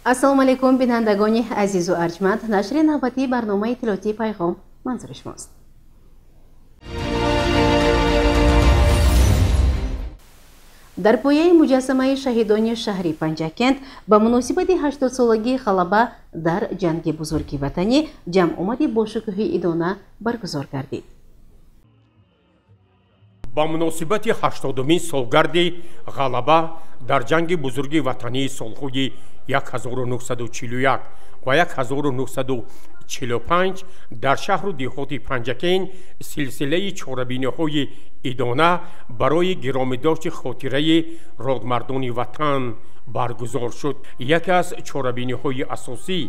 Ассалому алайкум, бинандагони азизу арҷманд. Нашри навбатии барномаи иттилоотии Пайғом манзури шумост. Дар пояи муҷассамаи шаҳидони шаҳри Панҷакент ба муносибати 80-солагии ғалаба дар ҷанги бузурги ватанӣ ҷамъомади бошукӯҳи идона баргузор гардид. Ба муносибати 80-умин солгарди ғалаба дар ҷанги бузурги ватании солҳои 1941 ва 1945 дар шаҳру деҳоти Панҷакент силсилаи чорабиниҳои идона барои гиромидошти хотираи родмардони ватан баргузор шуд. Яке аз чорабиниҳои асосӣ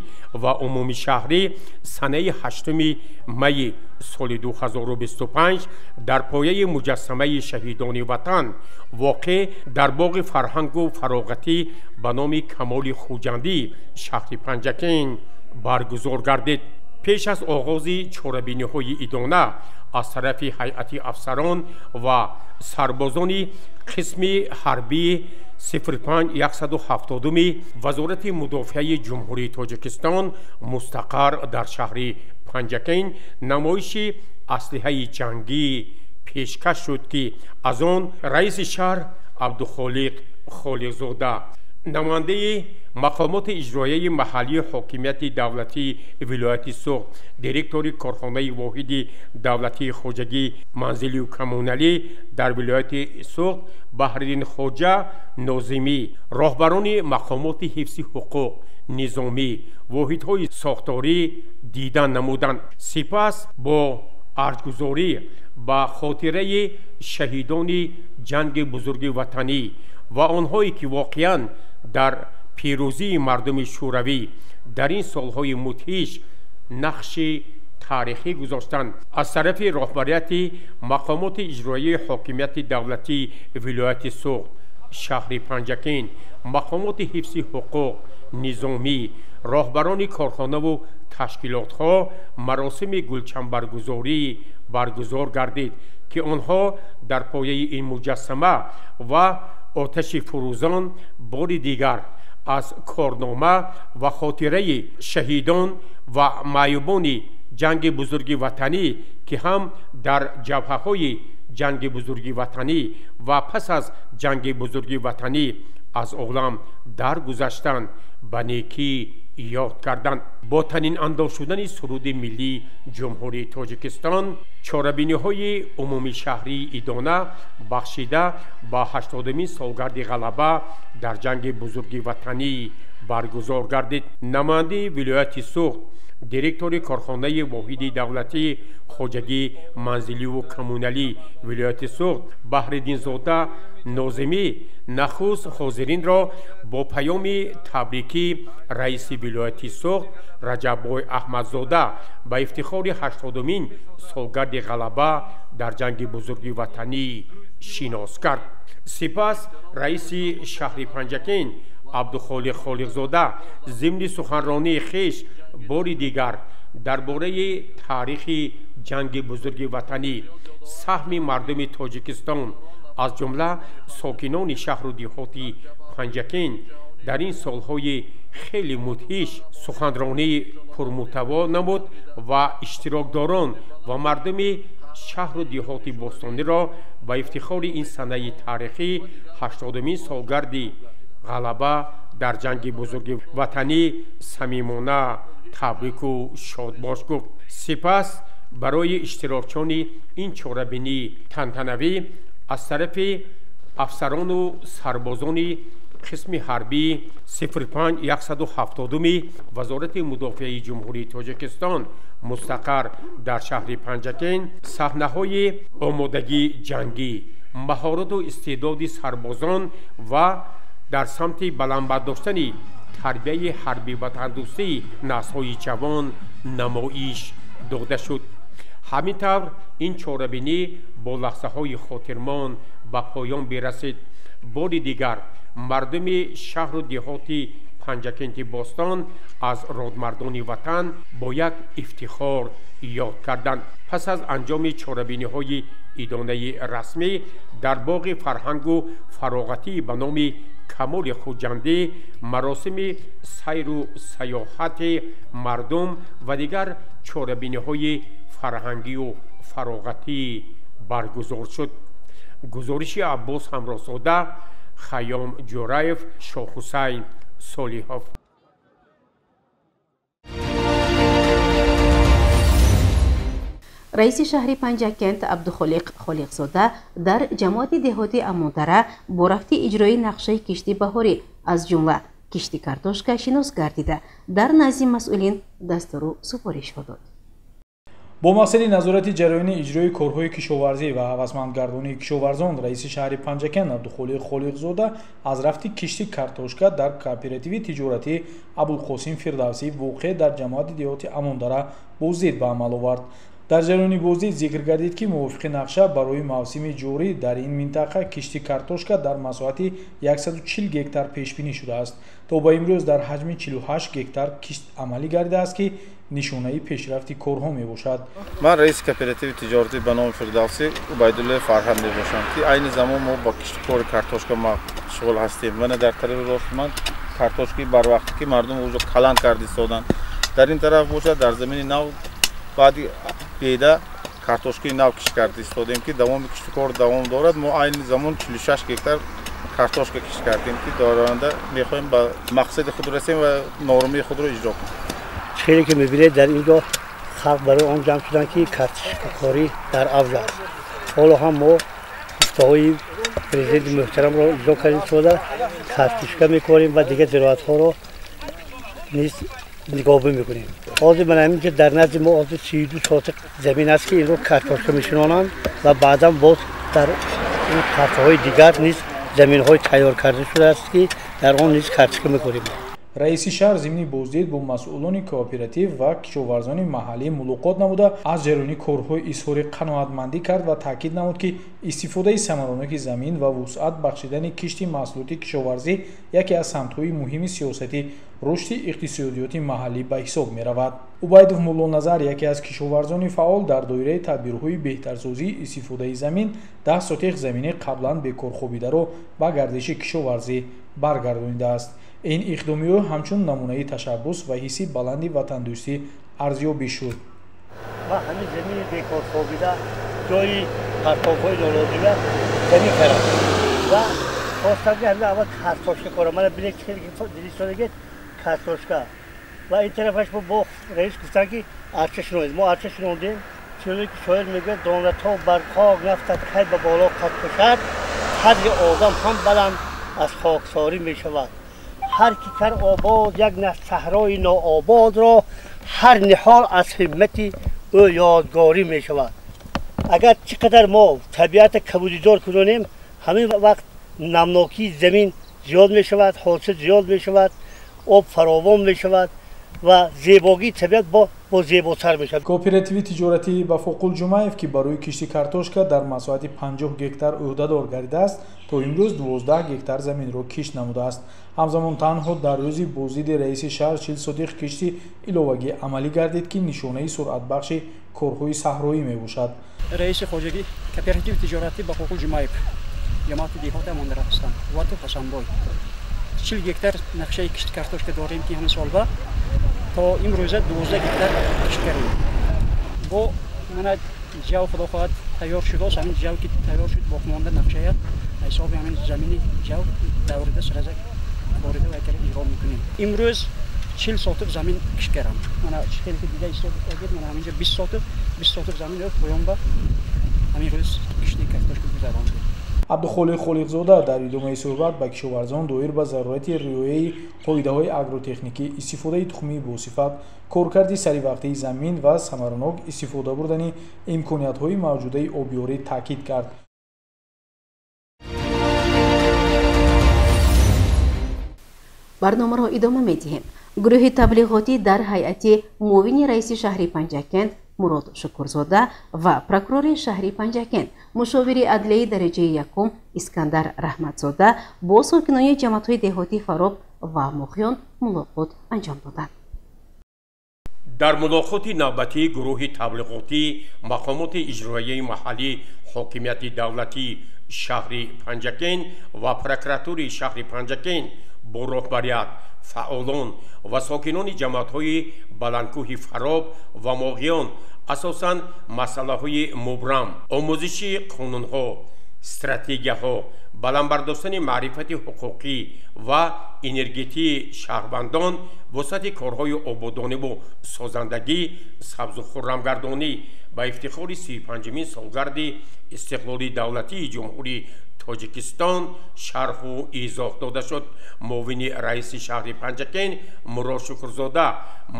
ва умумишаҳрӣ санаи 8 майи соли 2025 дар пояи муҷассамаи шаҳидони ватан воқеъ дар боғи фарҳангу фароғатӣ ба номи Камоли Хуҷандӣ шаҳри Панҷакент баргузор гардид. Пеш аз оғози чорабиниҳои идона аз тарафи ҳайати афсарон ва сарбозони қисми ҳарбии 05170 Вазорати мудофиаи Ҷумҳурии Тоҷикистон мустақар дар шаҳри Панҷакент намоиши аслиҳаи ҷангӣ пешкаш шуд, ки аз он раиси шаҳр Абдухолиқ Холиқзода, намояндаи мақомоти иҷроияи маҳаллии ҳокимияти давлатии вилояти Суғд, директори корхонаи воҳиди давлатии хоҷагии манзилию коммуналӣ дар вилояти Суғд Баҳриддин Хоҷа Нозимӣ, роҳбарони мақомоти ҳифзи ҳуқуқ, низомӣ, воҳидҳои сохторӣ дидан намуданд. Сипас бо арҷгузорӣ ба хотираи шаҳидони ҷанги бузурги ватанӣ ва онҳое ки воқеан дар пирӯзии мардуми шӯравӣ дар ин солҳои мудҳиш нақши таърихӣ гузоштанд, аз тарафи роҳбарияти мақомоти иҷроияи ҳокимияти давлатии вилояти Суғд, шаҳри Панҷакент, мақомоти ҳифзи ҳуқуқ, низомӣ, роҳбарони корхонаву ташкилотҳо маросими гулчамбаргузорӣ баргузор гардид, ки онҳо дар пояи ин муҷассама ва оташи фурӯзон бори дигар аз корнома ва хотираи шаҳидон ва маъюбони ҷанги бузурги ватанӣ, ки ҳам дар ҷабҳаҳои ҷанги бузурги ватанӣ ва пас аз ҷанги бузурги ватанӣ аз олам даргузаштанд, ба некӣ ёд карданд. Бо танин андоз шудани суруди миллии Ҷумҳурии Тоҷикистон чорабиниҳои умумишаҳрии идона бахшида ба 80-умин солгарди ғалаба дар ҷанги бузурги ватанӣ баргузор гардид. Намояндаи вилояти Суғд, директори корхонаи воҳиди давлатии хоҷагии манзиливу коммуналии вилояти Суғд Баҳриддинзода Нозимӣ нахуст ҳозиринро бо паёми табрикӣ раиси вилояти Суғд Раҷаббой Аҳмадзода ба ифтихори 80-умин солгарди ғалаба дар ҷанги бузурги ватанӣ шинос кард. Сипас раиси шаҳри Панҷакент Абдухолиқ Холиқзода зимни суханронии хеш бори дигар дар бораи таърихи ҷанги бузурги ватанӣ, саҳми мардуми Тоҷикистон аз ҷумла сокинони шаҳру деҳоти Панҷакент дар ин солҳои хеле мудҳиш суханронии пурмуҳтаво намуд ва иштирокдорон ва мардуми шаҳру деҳоти бостониро ба ифтихори ин санаи таърихӣ 80-умин солгарди ғалаба дар ҷанги бузурги ватанӣ самимона табрику шодбош гуфт. Сипас барои иштирокчиёни ин чорабинии тантанавӣ аз тарафи афсарону сарбозони қисми ҳарбии 05170 Вазорати мудофиаи Ҷумҳурии Тоҷикистон мустақар дар шаҳри Панҷакент саҳнаҳои омодагии ҷангӣ, маҳорату истеъдоди сарбозон ва дар самти баланд бардоштани тарбияи ҳарбӣ ватандӯстии наслҳои ҷавон намоиш дода шуд. Ҳамин тавр ин чорабинӣ бо лаҳзаҳои хотирмон ба поён бирасид. Бори дигар мардуми шаҳру деҳоти Панҷакенти бостон аз родмардони ватан бо як ифтихор ёд карданд. Пас аз анҷоми чорабиниҳои идонаи расмӣ дар боғи фарҳангу фароғатӣ ба номи Камоли Хуҷандӣ маросими сайру саёҳати мардум ва дигар чорабиниҳои фарҳангию фароғатӣ баргузор шуд. Гузориши Аббос Ҳамроҳзода, Хайём Ҷӯраев, Шоҳҳусайн Солиҳов. Раиси шаҳри Панҷакент Абдухолиқ Холиқзода дар ҷамоати деҳоти Амондара бо рафти иҷрои нақшаи кишти баҳорӣ, аз ҷумла кишти картошка, шинос гардида, дар назди масъулин дастуру супоришҳо дод. Бо мақсади назорати ҷараёни иҷрои корҳои кишоварзӣ ва ҳавасмандгардонии кишоварзон, раиси шаҳри Панҷакент Абдухолиқ Холиқзода аз рафти кишти картошка дар кооперативи тиҷоратӣ Абулқосим Фирдавсӣ воқеъ дар ҷамоати деҳоти Амондара боздид ба амал овард. Дар ҷараёни боздид зикр гардид, ки мувофиқи нақша барои мавсими ҷорӣ дар ин минтақа кишти картошка дар масоҳати 140 гектар пешбинӣ шудааст. То ба имрӯз дар ҳаҷми 48 гектар кишт амалӣ гардидааст, ки нишонаи пешрафти корҳо мебошад. Ман раиси кооперативи тиҷоратӣ ба номи Фирдавсӣ Убайдуллоев Фарҳад мебошам, ки айни замон мо ба киштукори картошка машғул ҳастем. Мана дар тарафи рости ман картошкаи барвақте, ки мардум ӯро калан карда истоданд. Дар ин тараф бошад, дар замини нав баъди беда картошкаи нав кишт карда истодем, ки давоми киштукор давом дорад. Мо айни замон 46 гектар картошка кишт кардем, ки дар оянда мехоҳем ба мақсади худ расем ва нормаи худро иҷро кунем. Хеле ки мебинед, дар ин ҷо халқ барои он ҷамъ шуданд, ки картошкакорӣ дар авҷ аст. Ҳоло ҳам мо гуфтаҳои президенти муҳтарамро иҷро кардем, истода картошка мекорем ва дигар зироатҳоро низ нигоҳбон мекунем. Ҳозир ман ҳамин ҷо дар назди мо ҳозир 32 сотиқ замин аст, ки инро картошка мешинонанд ва баъдан боз дар ин қартаҳои дигар низ заминҳои тайёр карда шудааст, ки дар он низ картошка мекорем. Раиси шаҳр зимни боздид бо масъулони кооператив ва кишоварзони маҳаллӣ мулоқот намуда, аз ҷараёни корҳои изҳори қаноатмандӣ кард ва таъкид намуд, ки истифодаи самароноки замин ва вусъат бахшидани кишти маҳсулоти кишоварзӣ яке аз самтҳои муҳими сиёсати рушди иқтисодиёти маҳаллӣ ба ҳисоб меравад. Убайдов Муллоназар, яке аз кишоварзони фаъол, дар доираи тадбирҳои беҳтарсозии истифодаи замин 10 сотиқ замини қаблан бекорхобидаро ба гардиши кишоварзӣ баргардонидааст. Ин иқдоми ӯ ҳамчун намунаи ташаббус ва ҳисси баланди ватандӯстӣ арзёбӣ шуд. Ва ҳамин замини бекорхобида, ҷои партовҳои нолозима замин кардам ва хостам, ки ҳамин аввал картошка корам. Мана бинед, дидистодагед картошка ва ин тарафаш бо раис гуфтанд, ки арча шинонед. Мо арча шинондем. Чуноне ки шоир мегӯяд, дона то бар хок нафтад, кай ба боло қад кашад, қадри одам ҳам баланд аз хоксорӣ мешавад. Ҳар ки кар обод як саҳрои ноободро, ҳар ниҳол аз ҳиммати ӯ ёдгорӣ мешавад. Агар чӣ қадар мо табиатро кабудидор кунонем, ҳамин вақт намнокии замин зиёд мешавад, ҳосил зиёд мешавад, об фаровон мешавад ва зебогии табиат бо зеботар мешавад. Кооперативи тиҷоратии Бафоқул Ҷумаев, ки барои кишти картошка дар масоҳати 50 гектар ӯҳдадор гардидааст, то имрӯз 12 гектар заминро кишт намудааст. Ҳамзамон танҳо дар рӯзи боздиди раиси шаҳр 40 сотиқ кишти иловагӣ амалӣ гардид, ки нишонаи суръатбахши корҳои саҳроӣ мебошад. Раиси хоҷагӣ кооперативи тиҷоратӣ Бафоқул Ҷумаев, ҷамоати деҳоти Амондара ҳастам, вату Ҳасанбой. 40 гектар нақшаи кишти картошка дорем, ки ҳамин солба то имрӯза 12 гектар кишт кардем. Бо мана ҷав худо хоҳад тайёр шудааст, ҳамин ҷав ки тайёр шуд, боқимонда нақшая ҳисоби ҳамин замини ҷав даврида сраза ворида ва карда иҷро мекунем. Имрӯз 40 сотиқ замин кишт кардам. Мана хеле ки дида истодагед, мана ҳаминҷо 20 сотиқ, 20 сотиқ замин поён ба ҳамин рӯз кишти картошка гузарондем. Абдухолиқ Холиқзода дар идомаи суҳбат ба кишоварзон доир ба зарурати риояи қоидаҳои агротехникӣ, истифодаи тухмии босифат, коркарди саривақтии замин ва самаранок истифода бурдани имкониятҳои мавҷудаи обёрӣ таъкид кард. Барномаро идома медиҳем. Гурӯҳи таблиғотӣ дар ҳайати муовини раиси шаҳри Панҷакент Мурод Шукурзода ва прокурори шаҳри Панҷакент, мушовири адлияи дараҷаи якум Искандар Раҳматзода бо сокинони ҷамоатҳои деҳоти Фароб ва Муғён мулоқот анҷом доданд. Дар мулоқоти навбатии гурӯҳи таблиғотӣ мақомоти иҷроияи маҳаллӣ, ҳокимияти давлатии шаҳри Панҷакент ва прокуратураи шаҳри Панҷакент бо роҳбарият, фаъолон ва сокинони ҷамоатҳои баландкӯҳи Фароб ва Моғиён асосан масъалаҳои мубрам, омӯзиши қонунҳо, стратегияҳо, баланд бардоштани маърифати ҳуқуқӣ ва энергетии шаҳрвандон вусъати корҳои ободониву созандагӣ, сабзу хуррамгардонӣ ба ифтихори 35-умин солгарди истиқлоли давлатии Ҷумҳурии Тоҷикистон шарҳу изоҳ дода шуд. Муовини раиси шаҳри Панҷакент Мурод Шукрзода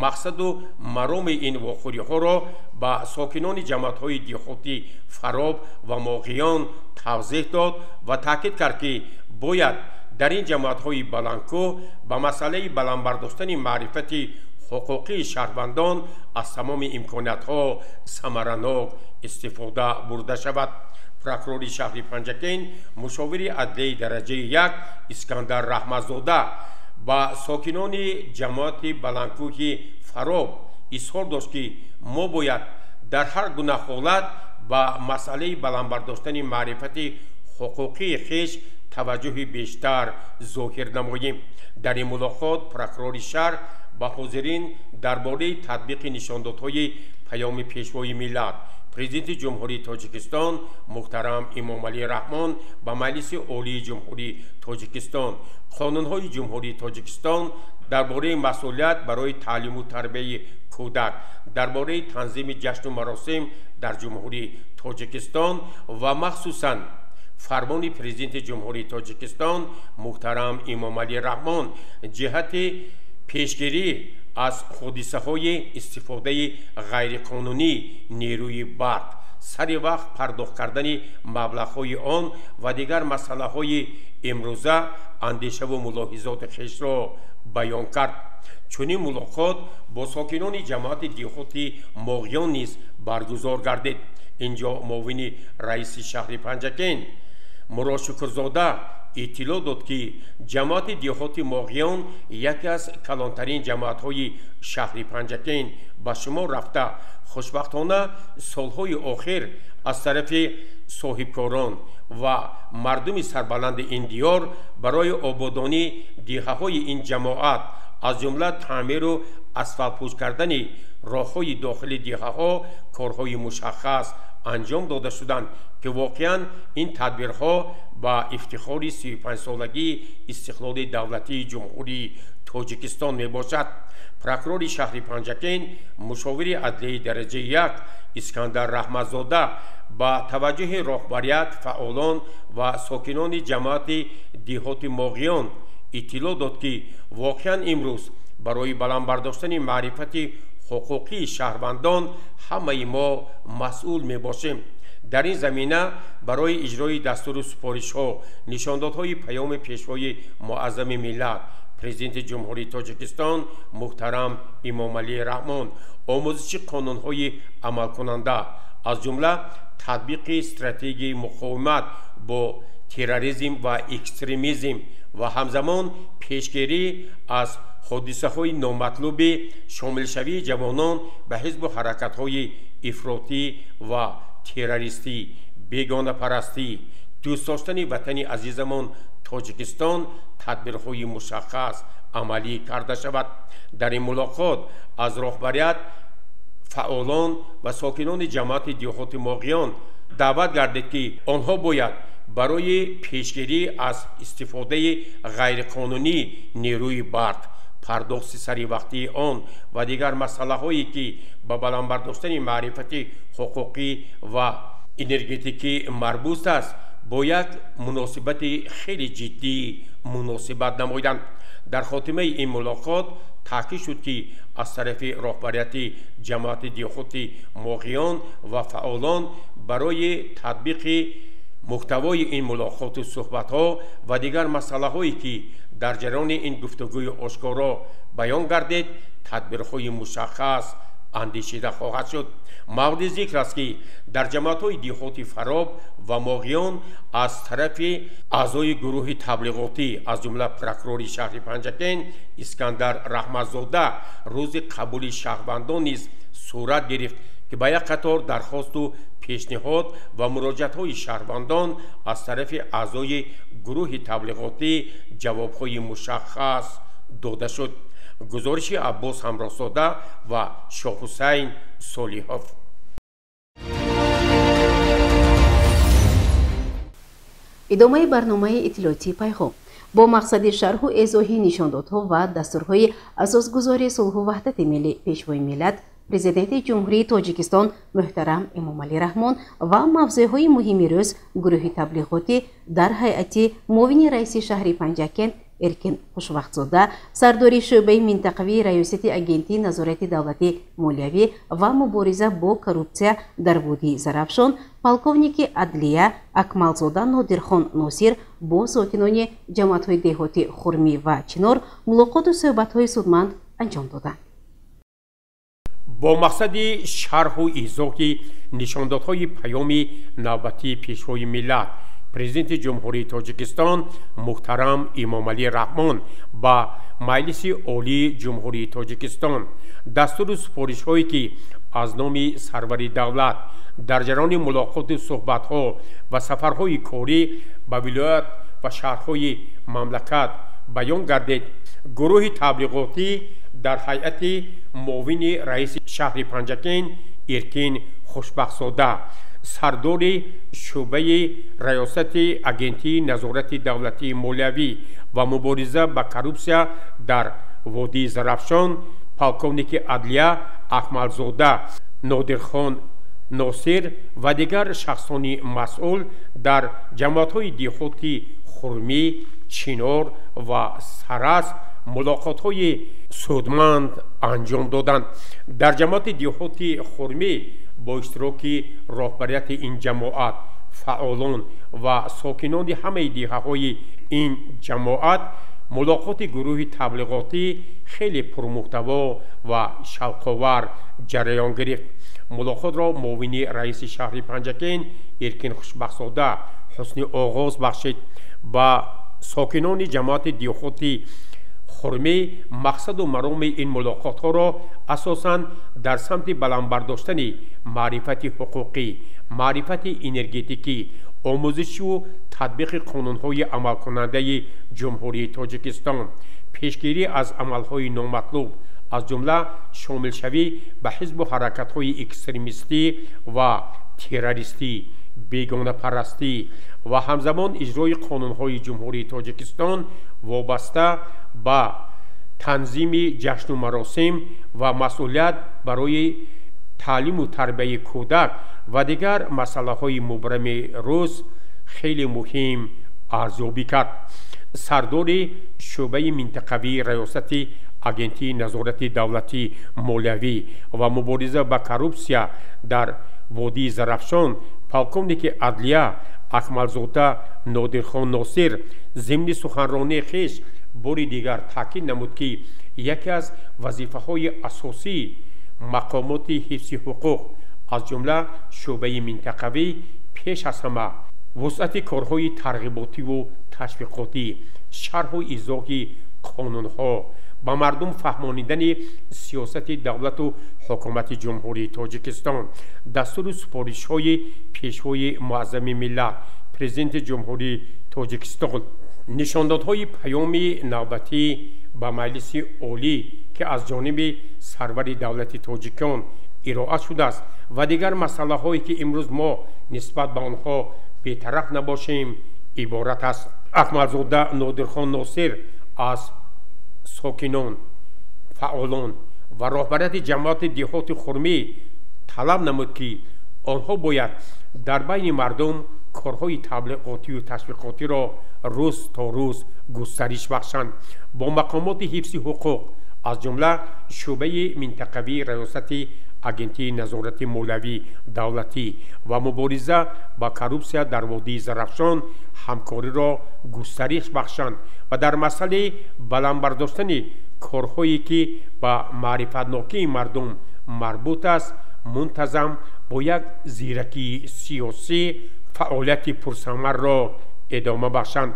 мақсаду мароми ин вохӯриҳоро ба сокинони ҷамоатҳои деҳоти Фароб ва Моғиён тавзеҳ дод ва таъкид кард, ки бояд дар ин ҷамоатҳои баландкӯҳ ба масъалаи баланд бардоштани маърифати ҳуқуқии шаҳрвандон аз тамоми имкониятҳо самаранок истифода бурда шавад. Прокурори шаҳри Панҷакент, мушовири адлияи дараҷаи 1 Искандар Раҳматзода ба сокинони ҷамоати баландкӯҳи Фароб изҳор дошт, ки мо бояд дар ҳар гуна ҳолат ба масъалаи баланд бардоштани маърифати ҳуқуқии хеш таваҷҷӯҳи бештар зоҳир намоем. Дар ин мулоқот прокурори шаҳр ба ҳозирин дар бораи татбиқи нишондодҳои паёми Пешвои миллат, Президенти Ҷумҳурии Тоҷикистон муҳтарам Эмомалӣ Раҳмон ба Маҷлиси Олии Ҷумҳурии Тоҷикистон, қонунҳои Ҷумҳурии Тоҷикистон дар бораи масъулият барои таълиму тарбияи кӯдак, дар бораи танзими ҷашну маросим дар Ҷумҳурии Тоҷикистон ва махсусан фармони Президенти Ҷумҳурии Тоҷикистон муҳтарам Эмомалӣ Раҳмон ҷиҳати пешгирӣ аз ҳодисаҳои истифодаи ғайриқонунии нерӯи барқ, сари вақт пардохт кардани маблағҳои он ва дигар масъалаҳои имрӯза андешаву мулоҳизоти хешро баён кард. Чунин мулоқот бо сокинони ҷамоати деҳоти Моғиён низ баргузор гардид. Инҷо муовини раиси шаҳри Панҷакент Мурод Шукрзода иттилоъ дод, ки ҷамоати деҳоти Моғиён яке аз калонтарин ҷамоатҳои шаҳри Панҷакент ба шумор рафта, хушбахтона солҳои охир аз тарафи соҳибкорон ва мардуми сарбаланди ин диёр барои ободонии деҳаҳои ин ҷамоат, аз ҷумла таъмиру асфалтпӯш кардани роҳҳои дохили деҳаҳо корҳои мушаххас анҷом дода шуданд, ки воқеан ин тадбирҳо ба ифтихори 35-солагии истиқлоли давлатии Ҷумҳурии Тоҷикистон мебошад. Прокурори шаҳри Панҷакент, мушовири адлияи дараҷаи 1 Искандар Раҳматзода ба таваҷҷӯҳи роҳбарият, фаъолон ва сокинони ҷамоати деҳоти Моғиён иттилоъ дод, ки воқеан имрӯз барои баланд бардоштани маърифати ҳуқуқии шаҳрвандон ҳамаи мо масъул мебошем. Дар ин замина барои иҷрои дастуру супоришҳо, нишондодҳои паёми Пешвои муаззами миллат, Президенти Ҷумҳурии Тоҷикистон муҳтарам Эмомалӣ Раҳмон, омӯзиши қонунҳои амалкунанда, аз ҷумла татбиқи стратегияи муқовимат бо терроризм ва экстремизм ва ҳамзамон пешгирӣ аз ҳодисаҳои номатлуби шомилшавии ҷавонон ба ҳизбу ҳаракатҳои ифротӣ ва террористӣ, бегонапарастӣ, дӯст доштани ватани азизамон Тоҷикистон тадбирҳои мушаххас амалӣ карда шавад. Дар ин мулоқот аз роҳбарият, фаъолон ва сокинони ҷамоати деҳоти Моғиён даъват гардид, ки онҳо бояд барои пешгирӣ аз истифодаи ғайриқонунии нерӯи барқ, пардохти саривақтии он ва дигар масъалаҳое, ки ба баланд бардоштани маърифати ҳуқуқӣ ва энергетикӣ марбут аст, бо як муносибати хеле ҷиддӣ муносибат намоянд. Дар хотимаи ин мулоқот таъкид шуд, ки аз тарафи роҳбарияти ҷамоати деҳоти Моғиён ва фаъолон барои татбиқи муҳтавои ин мулоқоту суҳбатҳо ва дигар масъалаҳое, ки дар ҷараёни ин гуфтугӯи ошкоро баён гардид, тадбирҳои мушаххас андешида хоҳад шуд. Мавриди зикр аст, ки дар ҷамоатҳои деҳоти Фароб ва Моғиён аз тарафи аъзои гурӯҳи таблиғотӣ, аз ҷумла прокурори шаҳри Панҷакент Искандар Раҳматзода, рӯзи қабули шаҳрвандон низ сурат гирифт, ки ба як қатор дархосту пешниҳод ва муроҷиатҳои шаҳрвандон аз тарафи аъзои гурӯҳи таблиғотӣ ҷавобҳои мушаххас дода шуд. Гузориши Аббос Ҳамроҳзода ва Шоҳҳусайн Солиҳов. Идомаи барномаи иттилоотии Пайғом бо мақсади шарҳу эзоҳи нишондодҳо ва дастурҳои асосгузори сулҳу ваҳдати миллӣ, Пешвои миллат, Президенти Ҷумҳурии Тоҷикистон муҳтарам Эмомалӣ Раҳмон ва мавзӯъҳои муҳими рӯз, гурӯҳи таблиғотӣ дар ҳайати муовини раиси шаҳри Панҷакент Эркин Хушвақтзода, сардори шӯъбаи минтақавии Раёсати Агентии назорати давлатии молиявӣ ва мубориза бо коррупсия дар водии Зарафшон, полковники адлия Акмалзода Нодирхон Носир бо сокинони ҷамоатҳои деҳоти Хурмӣ ва Чинор мулоқоту суҳбатҳои судманд анҷом доданд. Бо мақсади шарҳу изоҳи нишондодҳои паёми навбатии Пешвои миллат, Президенти Ҷумҳурии Тоҷикистон муҳтарам Эмомалӣ Раҳмон ба Маҷлиси Олии Ҷумҳурии Тоҷикистон, дастуру супоришҳое, ки аз номи сарвари давлат дар ҷараёни мулоқоту суҳбатҳо ва сафарҳои корӣ ба вилоят ва шаҳрҳои мамлакат баён гардид, гурӯҳи таблиғотӣ дар ҳайати муовини раиси шаҳри Панҷакент Эркин Хушбахтзода, сардори шӯъбаи Раёсати Агентии назорати давлатии молиявӣ ва мубориза ба коррупсия дар водии Зарафшон, полковники адлия Акмалзода Нодирхон Носир ва дигар шахсони масъул дар ҷамоатҳои деҳоти Хурмӣ, Чинор ва Сарас мулоқотҳои судманд анҷом доданд. Дар ҷамоати деҳоти Хурмӣ бо иштироки роҳбарияти ин ҷамоат, фаъолон ва сокинони ҳамаи деҳаҳои ин ҷамоат мулоқоти гурӯҳи таблиғотӣ хеле пурмуҳтаво ва шавқовар ҷараён гирифт. Мулоқотро муовини раиси шаҳри Панҷакент Эркин Хушбахтзода ҳусни оғоз бахшид. Ба сокинони ҷамоати деҳоти Хурмӣ мақсаду мароми ин мулоқотҳоро асосан дар самти баланд бардоштани маърифати ҳуқуқӣ, маърифати энергетикӣ, омӯзишу татбиқи қонунҳои амалкунандаи Ҷумҳурии Тоҷикистон, пешгирӣ аз амалҳои номатлуб, аз ҷумла шомилшавӣ ба ҳизбу ҳаракатҳои экстремистӣ ва террористӣ, бегонапарастӣ ва ҳамзамон иҷрои қонунҳои Ҷумҳурии Тоҷикистон вобаста ба танзими ҷашну маросим ва масъулият барои таълиму тарбияи кӯдак ва дигар масъалаҳои мубрами рӯз хеле муҳим арзёбӣ кард. Сардори шӯъбаи минтақавии Раёсати Агентии назорати давлатии молиявӣ ва мубориза ба коррупсия дар водии Зарафшон, полковники адлия Акмалзода Нодирхон Носир зимни суханронии хеш бори дигар таъкид намуд, ки яке аз вазифаҳои асосии мақомоти ҳифзи ҳуқуқ, аз ҷумла шӯъбаи минтақавӣ, пеш аз ҳама вусъати корҳои тарғиботиву ташвиқотӣ, шарҳу изоҳи қонунҳо, ба мардум фаҳмонидани сиёсати давлату ҳукумати Ҷумҳурии Тоҷикистон, дастуру супоришҳои Пешвои муаззами миллат, Президенти Ҷумҳурии Тоҷикистон, нишондодҳои паёми навбатӣ ба Маҷлиси Олӣ, ки аз ҷониби сарвари давлати тоҷикон ироа шудааст, ва дигар масъалаҳое, ки имрӯз мо нисбат ба онҳо бетараф набошем, иборат аст. Акмалзода Нодирхон Носир аз сокинон, фаъолон ва роҳбарияти ҷамоати деҳоти Хурмӣ талаб намуд, ки онҳо бояд дар байни мардум корҳои таблиғотию ташвиқотиро рӯз то рӯз густариш бахшанд, бо мақомоти ҳифзи ҳуқуқ, аз ҷумла шӯъбаи минтақавии Раёсати Агентии назорати молиявии давлатӣ ва мубориза ба коррупсия дар водии Зарафшон ҳамкориро густариш бахшанд ва дар масъалаи баланд бардоштани корҳое, ки ба маърифатнокии мардум марбут аст, мунтазам бо як зиракии сиёсӣ фаъолияти пурсамарро идома бахшанд.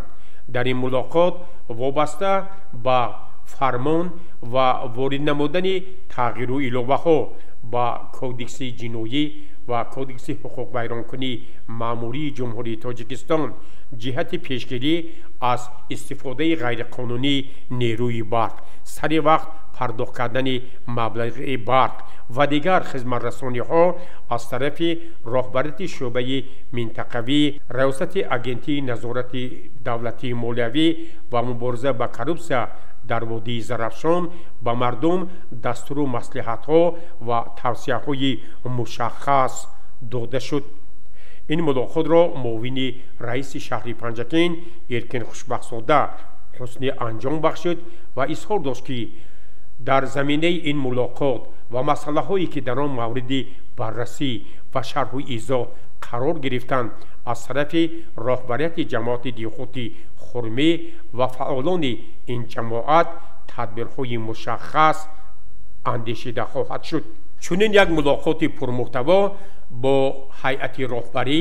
Дар ин мулоқот вобаста ба фармон ва ворид намудани тағйиру иловаҳо ба Кодекси ҷиноӣ ва Кодекси ҳуқуқвайронкунии маъмурии Ҷумҳурии Тоҷикистон ҷиҳати пешгирӣ аз истифодаи ғайриқонунии нерӯи барқ, сари вақт пардохт кардани маблағи барқ ва дигар хизматрасониҳо аз тарафи роҳбарияти шӯъбаи минтақавӣ, Раёсати Агентии назорати давлатии молиявӣ ва мубориза ба коррупсия дар водии Зарафшон ба мардум дастуру маслиҳатҳо ва тавсияҳои мушаххас дода шуд. Ин мулоқотро муовини раиси шаҳри Панҷакент Эркин Хушбахтзода ҳусни анҷом бахшид ва изҳор дошт, ки дар заминаи ин мулоқот ва масъалаҳое ки дар он мавриди баррасӣ ва шарҳу изоҳ қарор гирифтанд, аз тарафи роҳбарияти ҷамоати деҳоти Хурмӣ ва фаъолони ин ҷамоат тадбирҳои мушаххас андешида хоҳад шуд. Чунин як мулоқоти пурмуҳтаво бо ҳайати роҳбарӣ,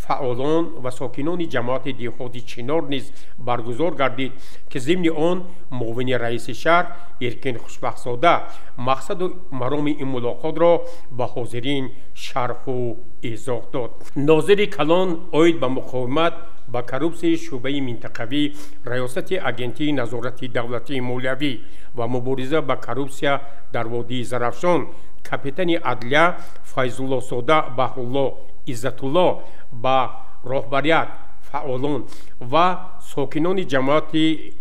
фаъолон ва сокинони ҷамоати деҳоти Чинор низ баргузор гардид, ки зимни он муовини раиси шаҳр Эркин Хушбахтзода мақсаду мароми ин мулоқотро ба ҳозирин шарҳу изоҳ дод. Нозири калон оид ба муқовимат ба коррупсияи шӯъбаи минтақавӣ, Раёсати Агентии назорати давлатии молиявӣ ва мубориза ба коррупсия дар водии Зарафшон капитани адлия Файзуллосода Баҳрулло Иззатулло ба роҳбарият, фаъолон ва сокинони ҷамоати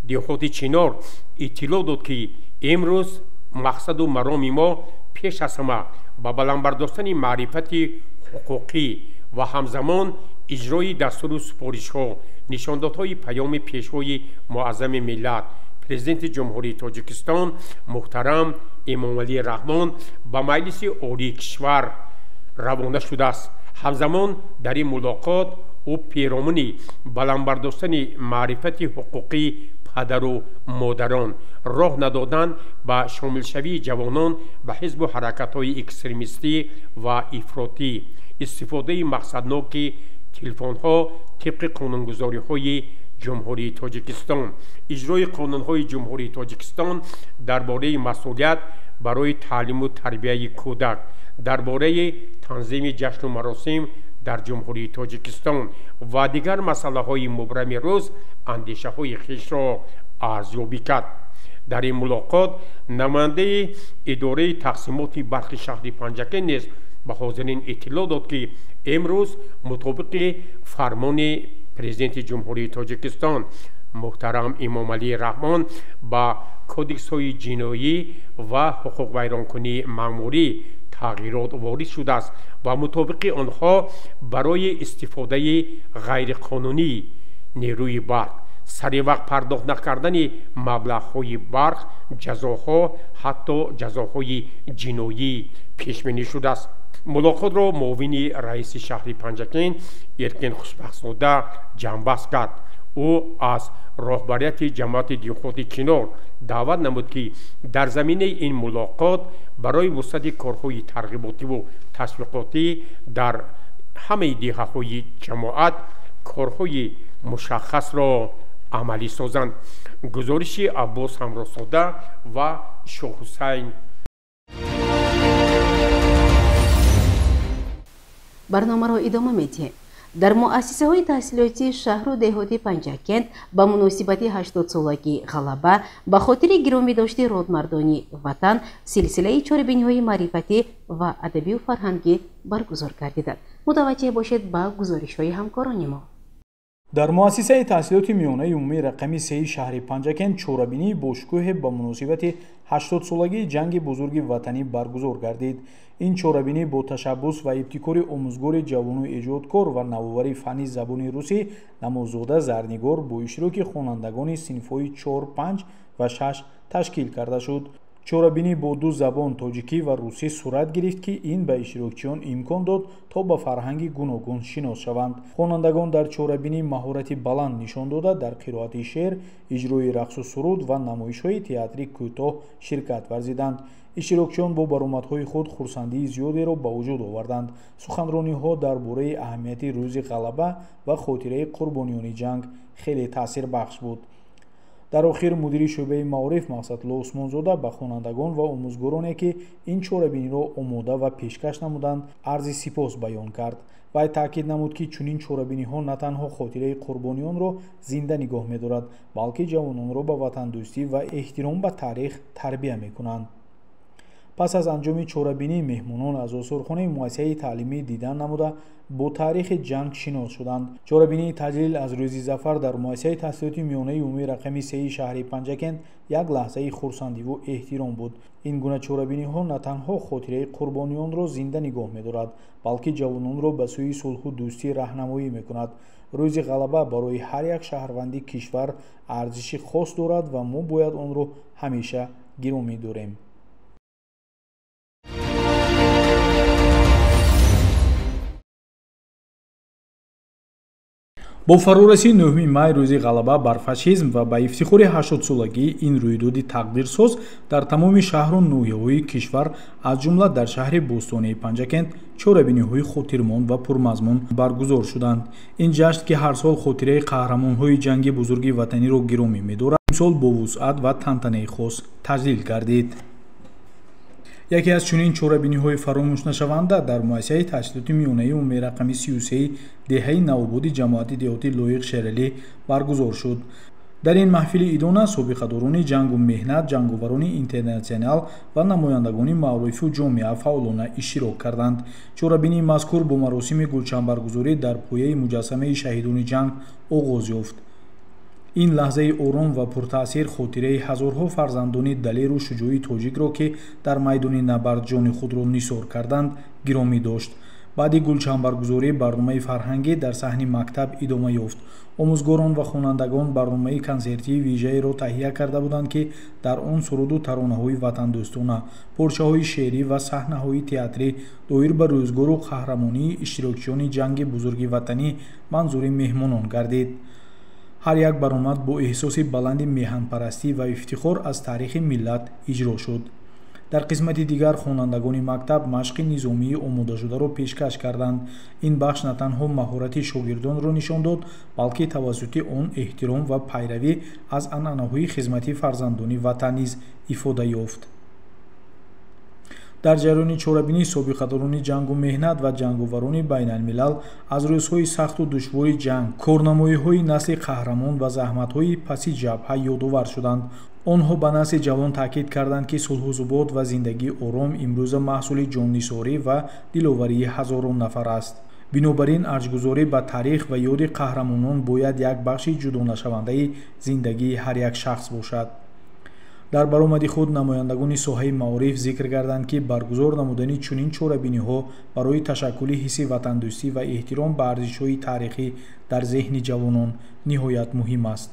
деҳоти Чинор иттилоъ дод, ки имрӯз мақсаду мароми мо пеш аз ҳама ба баланд бардоштани маърифати ҳуқуқӣ ва ҳамзамон иҷрои дастуру супоришҳо, нишондодҳои паёми Пешвои муаззами миллат, Президенти Ҷумҳурии Тоҷикистон муҳтарам Эмомалӣ Раҳмон ба Маҷлиси Олии кишвар равона шудааст. Ҳамзамон дар ин мулоқот ӯ перомуни баланд бардоштани маърифати ҳуқуқии падару модарон, роҳ надодан ба шомилшавии ҷавонон ба ҳизбу ҳаракатҳои экстремистӣ ва ифротӣ, истифодаи мақсадноки телефонҳо тибқи қонунгузориҳои Ҷумҳурии Тоҷикистон, иҷрои қонунҳои Ҷумҳурии Тоҷикистон дар бораи масъулият барои таълиму тарбияи кӯдак, дар бораи танзими ҷашну маросим дар Ҷумҳурии Тоҷикистон ва дигар масъалаҳои мубрами рӯз андешаҳои хешро арзёбӣ кард. Дар ин мулоқот намояндаи идораи тақсимоти барқи шаҳри Панҷакент низ ба ҳозирин иттилоъ дод, ки имрӯз мутобиқи фармони Президенти Ҷумҳурии Тоҷикистон муҳтарам Эмомалӣ Раҳмон ба кодексҳои ҷиноӣ ва ҳуқуқвайронкунии маъмурӣ тағйирот ворид шудааст ва мутобиқи онҳо барои истифодаи ғайриқонунии нерӯи барқ, сари вақт пардохт накардани маблағҳои барқ ҷазоҳо, ҳатто ҷазоҳои ҷиноӣ пешбинӣ шудааст. Мулоқотро муовини раиси шаҳри Панҷакент Эркин Хушбахтзода ҷамъбаст кард. Ӯ аз роҳбарияти ҷамоати деҳоти Чинор даъват намуд, ки дар заминаи ин мулоқот барои вусъати корҳои тарғиботиву ташвиқотӣ дар ҳамаи деҳаҳои ҷамоат корҳои мушаххасро амалӣ созанд. Гузориши Аббос Ҳамроҳзода ва Шоҳҳусайн. Барномаро идома медиҳем. Дар муассисаҳои таҳсилотии шаҳру деҳоти Панҷакент ба муносибати 80-солагии ғалаба ба хотири гиромӣ дошти родмардони ватан силсилаи чорабиниҳои маърифатӣ ва адабию фарҳангӣ баргузор гардиданд. Мутаваҷҷеҳ бошед ба гузоришҳои ҳамкорони мо. Дар муассисаи таҳсилоти миёнаи умумии рақами 3 шаҳри Панҷакент чорабинии бошкӯҳе ба муносибати 80-солагии ҷанги бузурги ватанӣ баргузор гардид. Ин чорабинӣ бо ташаббус ва ибтикори омӯзгори ҷавону эҷодкор ва навовари фанни забони русӣ Намоззода Зарнигор бо иштироки хонандагони синфҳои 4, 5 ва 6 ташкил карда шуд. Чорабинӣ бо ду забон тоҷикӣ ва русӣ сурат гирифт, ки ин ба иштирокчиён имкон дод, то ба фарҳанги гуногун шинос шаванд. Хонандагон дар чорабинӣ маҳорати баланд нишон дода, дар қироати шеър, иҷрои рақсу суруд ва намоишҳои театрӣ кӯтоҳ ширкат варзиданд. Иштирокчиён бо баромадҳои худ хурсандии зиёдеро ба вуҷуд оварданд. Суханрониҳо дар бораи аҳамияти рӯзи ғалаба ва хотираи қурбониёни ҷанг хеле таъсирбахш буд. Дар охир мудири шӯъбаи маориф Мақсадулло Усмонзода ба хонандагон ва омӯзгороне, ки ин чорабиниро омода ва пешкаш намуданд, арзи сипос баён кард. Вай таъкид намуд, ки чунин чорабиниҳо на танҳо хотираи қурбониёнро зинда нигоҳ медорад, балки ҷавононро ба ватандӯстӣ ва эҳтиром ба таърих тарбия мекунанд. Пас аз анҷоми чорабинӣ меҳмонон аз осорхонаи муассисаи таълимӣ дидан намуда бо таърихи ҷанг шинос шуданд. Чорабинии таҷлил аз рӯзи зафар дар муассисаи таҳсилоти миёнаи умумии рақами 3 шаҳри Панҷакент як лаҳзаи хурсандиву эҳтиром буд. Ин гуна чорабиниҳо на танҳо хотираи қурбониёнро зинда нигоҳ медорад, балки ҷавононро ба сӯи сулҳу дӯстӣ раҳнамоӣ мекунад. Рӯзи ғалаба барои ҳар як шаҳрванди кишвар арзиши хос дорад ва мо бояд онро ҳамеша гиромӣ дорем. Бо фарорасии 9 май рӯзи ғалаба бар фашизм ва ба ифтихори 80-солагии ин рӯйдоди тақдирсоз дар тамоми шаҳру ноҳияҳои кишвар, аз ҷумла дар шаҳри бостонии Панҷакент, чорабиниҳои хотирмон ва пурмазмун баргузор шуданд. Ин ҷашн, ки ҳар сол хотираи қаҳрамонҳои ҷанги бузурги ватаниро гиромӣ медорад, имсол бо вусъат ва тантанаи хос таҷлил гардид. Яке аз чунин чорабиниҳои фаромӯшнашаванда дар муассисаи таҳсилоти миёнаи умумии рақами 33 деҳаи Навободи ҷамоати деҳоти Лоиқ Шералӣ баргузор шуд. Дар ин маҳфили идона собиқадорони ҷангу меҳнат, ҷанговарони интернатсионал ва намояндагони маорифу ҷомеа фаъолона иштирок карданд. Чорабинии мазкур бо маросими гулчанбаргузорӣ дар пояи муҷассамаи шаҳидони ҷанг оғоз ёфт. Ин лаҳзаи ором ва пуртаъсир хотираи ҳазорҳо фарзандони далеру шуҷои тоҷикро, ки дар майдони набард ҷони худро нисор карданд, гиромӣ дошт. Баъди гулчанбаргузорӣ барномаи фарҳангӣ дар саҳни мактаб идома ёфт. Омӯзгорон ва хонандагон барномаи консертии вижаеро таҳия карда буданд, ки дар он суруду таронаҳои ватандӯстона, порчаҳои шеърӣ ва саҳнаҳои театрӣ доир ба рӯзгору қаҳрамонии иштирокчиёни ҷанги бузурги ватанӣ манзури меҳмонон гардид. Ҳар як баромад бо эҳсоси баланди меҳанпарастӣ ва ифтихор аз таърихи миллат иҷро шуд. Дар қисмати дигар хонандагони мактаб машқи низомии омодашударо пешкаш карданд. Ин бахш на танҳо маҳорати шогирдонро нишон дод, балки тавассути он эҳтиром ва пайравӣ аз анъанаҳои хизмати фарзандони ватан низ ифода ёфт. Дар ҷараёни чорабинӣ собиқадорони ҷангу меҳнат ва ҷанговарони байналмилал аз рӯзҳои сахту душвори ҷанг, корнамоиҳои насли қаҳрамон ва заҳматҳои паси ҷабҳа ёдовар шуданд. Онҳо ба насли ҷавон таъкид карданд, ки сулҳу субот ва зиндагии ором имрӯза маҳсули ҷоннисорӣ ва диловарии ҳазорон нафар аст. Бинобар ин арҷгузорӣ ба таърих ва ёди қаҳрамонон бояд як бахши ҷудонашавандаи зиндагии ҳар як шахс бошад. Дар баромади худ намояндагони соҳаи маориф зикр карданд, ки баргузор намудани чунин чорабиниҳо барои ташаккули ҳисси ватандӯстӣ ва эҳтиром ба арзишҳои таърихӣ дар зеҳни ҷавонон ниҳоят муҳим аст.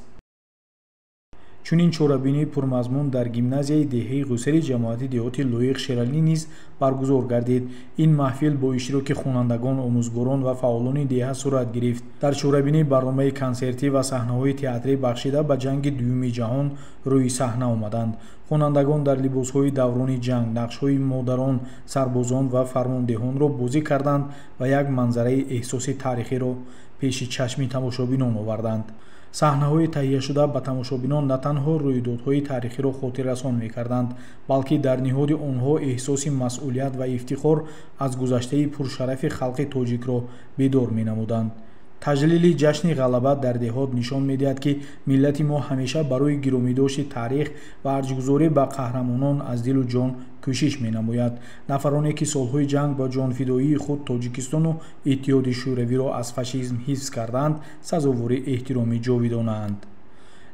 Чунин чорабинии пурмазмун дар гимназияи деҳаи Ғусари ҷамоати деҳоти Лоиқ Шералӣ низ баргузор гардид. Ин маҳфил бо иштироки хонандагон, омӯзгорон ва фаъолони деҳа сурат гирифт. Дар чорабинӣ барномаи консертӣ ва саҳнаҳои театрӣ бахшида ба ҷанги дуюми ҷаҳон рӯи саҳна омаданд. Хонандагон дар либосҳои даврони ҷанг нақшҳои модарон, сарбозон ва фармондеҳонро бозӣ карданд ва як манзараи эҳсоси таърихиро пеши чашми тамошобинон оварданд. Саҳнаҳои таҳияшуда ба тамошобинон на танҳо рӯйдодҳои таърихиро хотиррасон мекарданд, балки дар ниҳоди онҳо эҳсоси масъулият ва ифтихор аз гузаштаи пуршарафи халқи тоҷикро бедор менамуданд. Таҷлили ҷашни ғалаба дар деҳот нишон медиҳад, ки миллати мо ҳамеша барои гиромидошти таърих ва арҷгузорӣ ба қаҳрамонон аз дилу ҷон кӯшиш менамояд. Нафароне, ки солҳои ҷанг ба ҷонфидоии худ Тоҷикистону Иттиҳоди Шӯравиро аз фашизм ҳифз карданд, сазовори эҳтироми ҷовидонаанд.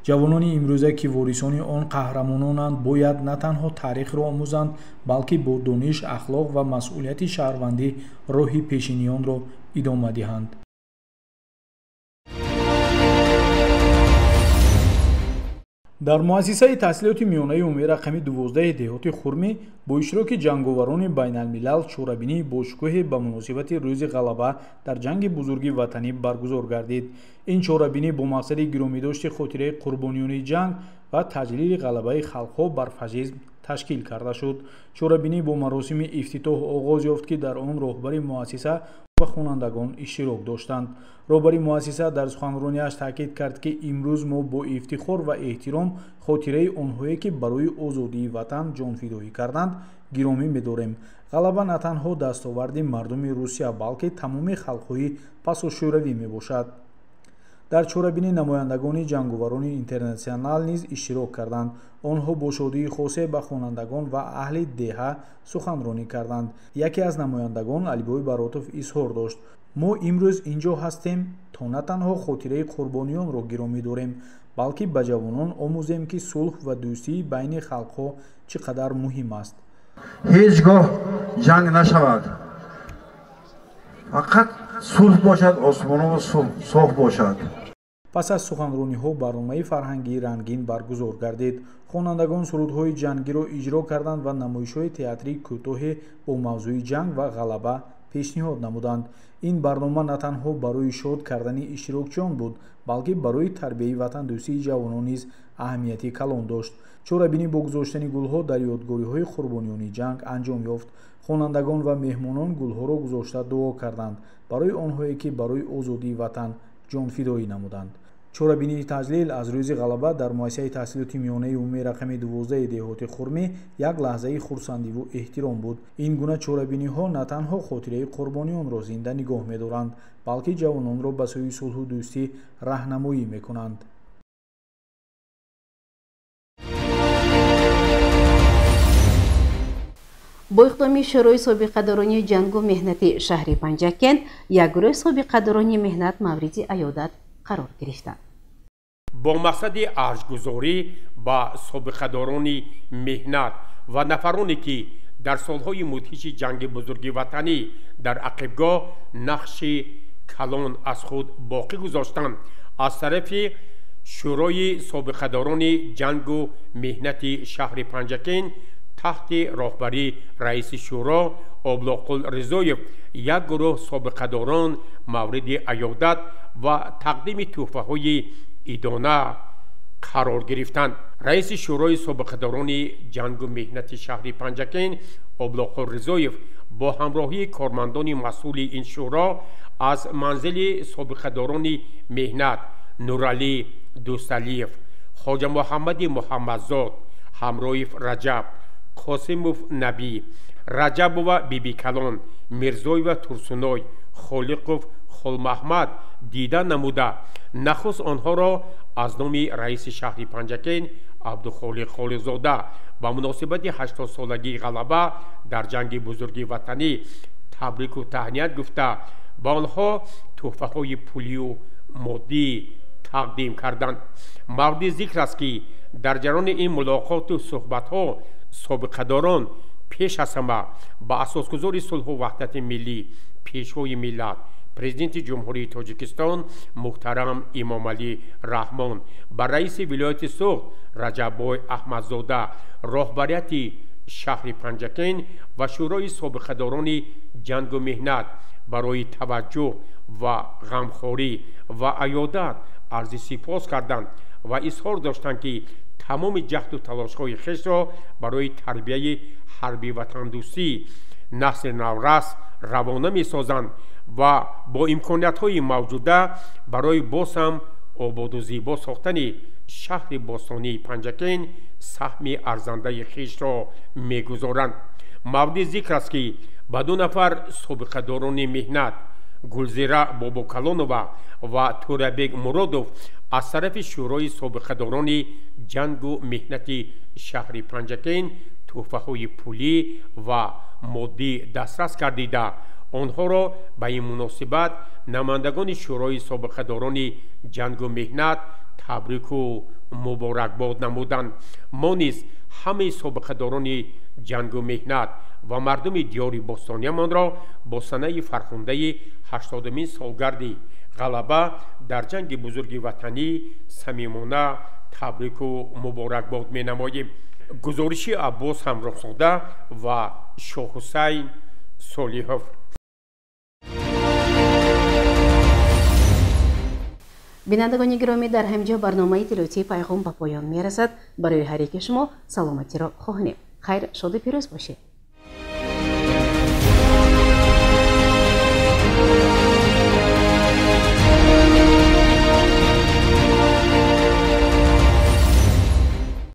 Ҷавонони имрӯза, ки ворисони он қаҳрамононанд, бояд на танҳо таърихро омӯзанд, балки бо дониш, ахлоқ ва масъулияти шаҳрвандӣ роҳи пешиниёнро идома диҳанд. Дар муассисаи таҳсилоти миёнаи умумии рақами 12 деҳоти Хурмӣ бо иштироки ҷанговарони байналмилал чорабинии бошукӯҳе ба муносибати рӯзи ғалаба дар ҷанги бузурги ватанӣ баргузор гардид. Ин чорабинӣ бо мақсади гиромидошти хотираи қурбониёни ҷанг ва таҷлили ғалабаи халқҳо бар фашизм Ташкил карда шуд. Чорабинӣ бо маросими ифтитоҳ оғоз ёфт, ки дар он роҳбари муассиса ва хонандагон иштирок доштанд. Роҳбари муассиса дар суханрониаш таъкид кард, ки имрӯз мо бо ифтихор ва эҳтиром хотираи онҳое, ки барои озодии ватан ҷонфидоӣ карданд, гиромӣ медорем. Ғалаба на танҳо дастоварди мардуми Русия, балки тамоми халқҳои пасошӯравӣ мебошад. Дар чорабинӣ намояндагони ҷанговарони интернатсионал низ иштирок карданд. Онҳо бо шодии хосе ба хонандагон ва аҳли деҳа суханронӣ карданд. Яке аз намояндагон Алибой Баротов изҳор дошт: мо имрӯз инҷо ҳастем, то на танҳо хотираи қурбониёнро гиромӣ дорем, балки ба ҷавонон омӯзем, ки сулҳ ва дӯстии байни халқҳо чӣ қадар муҳим аст. Ҳеҷ гоҳ ҷанг нашавад, фақат сулҳ бошад, осмоно соф бошад. Пас аз суханрониҳо барномаи фарҳангии рангин баргузор гардид. Хонандагон сурудҳои ҷангиро иҷро карданд ва намоишҳои театрии кӯтоҳе бо мавзӯи ҷанг ва ғалаба пешниҳод намуданд. Ин барнома на танҳо барои шод кардани иштирокчиён буд, балки барои тарбияи ватандӯстии ҷавонон низ аҳамияти калон дошт. Чорабинӣ бо гузоштани гулҳо дар ёдгориҳои қурбониёни ҷанг анҷом ёфт. Хонандагон ва меҳмонон гулҳоро гузошта дуо карданд барои онҳое, ки барои озодии ватан ҷонфидоӣ намуданд. Чорабинии таҷлил аз рӯзи ғалаба дар муассисаи таҳсилоти миёнаи умумии рақами 12 деҳоти Хурмӣ як лаҳзаи хурсандиву эҳтиром буд. Ин гуна чорабиниҳо на танҳо хотираи қурбониёнро зинда нигоҳ медоранд, балки ҷавононро ба сӯи сулҳу дӯстӣ раҳнамоӣ мекунанд. Бо иқдоми Шӯрои собиқадорони ҷангу меҳнати шаҳри Панҷакент як гурӯҳи собиқадорони меҳнат мавриди аёдат қарор гирифтанд. Бо мақсади арҷгузорӣ ба собиқадорони меҳнат ва нафароне, ки дар солҳои мудҳиши ҷанги бузурги ватанӣ дар ақибгоҳ нақши калон аз худ боқӣ гузоштанд, аз тарафи Шӯрои собиқадорони ҷангу меҳнати шаҳри Панҷакент таҳти роҳбарии раиси шӯро Облоқул Ризоев як гурӯҳ собиқадорон мавриди аёдат ва тақдими тӯҳфаҳои идона қарор гирифтанд. Раиси Шӯрои собиқадорони ҷангу меҳнати шаҳри Панҷакент Облоқул Ризоев бо ҳамроҳии кормандони масъули ин шӯро аз манзили собиқадорони меҳнат Нуралӣ Дӯсталиев, Хоҷа Муҳаммади Муҳаммадзод, Ҳамроев Раҷаб, Қосимов Набӣ, Раҷабова Бибикалон, Мирзоева Турсуной, Холиқов Холмаҳмад дида намуда, нахуст онҳоро аз номи раиси шаҳри Панҷакент Абдухолиқ Холиқзода ба муносибати 80-солагии ғалаба дар ҷанги бузурги ватанӣ табрику таҳният гуфта, ба онҳо тӯҳфаҳои пулию моддӣ тақдим карданд. Мавриди зикр аст, ки дар ҷараёни ин мулоқоту суҳбатҳо собиқадорон пеш аз ҳама ба асосгузори сулҳу ваҳдати миллӣ, пешвои миллат, президенти Ҷумҳурии Тоҷикистон муҳтарам Имомалӣ Раҳмон, ба раиси вилояти Суғд Раҷаббой Аҳмадзода, роҳбарияти шаҳри Панҷакент ва Шӯрои собиқадорони ҷангу меҳнат барои таваҷҷӯҳ ва ғамхорӣ ва аёдат арзи сипос карданд ва изҳор доштанд, ки тамоми ҷаҳду талошҳои хешро барои тарбияи ҳарби ватандӯстӣ насли наврас равона месозанд ва бо имкониятҳои мавҷуда барои боз ҳам ободу зебо сохтани шаҳри бостонии Панҷакент саҳми арзандаи хешро мегузоранд. Мавриди зикр аст, ки ба ду нафар собиқадорони меҳнат Гулзира Бобокалонова ва Тӯрабек Муродов аз тарафи Шӯрои собиқадорони ҷангу меҳнати шаҳри Панҷакент тӯҳфаҳои пулӣ ва моддӣ дастрас гардида, онҳоро ба ин муносибат намояндагони Шӯрои собиқадорони ҷангу меҳнат табрику муборакбод намуданд. Мо низ ҳамаи собиқадорони ҷангу меҳнат ва мардуми диёри бостониямонро бо санаи фархундаи 80-умин солгарди ғалаба дар ҷанги бузурги ватанӣ самимона табрику муборакбод менамоем. Гузориши Аббос Ҳамроҳзода ва Шоҳҳусайн Солиҳов. Бинандагони гиромӣ, дар ҳамин ҷо барномаи иттилоотии Пайғом ба поён мерасад. Барои ҳар яки шумо саломатиро хоҳонем. Хайр, шоду пирӯз бошед.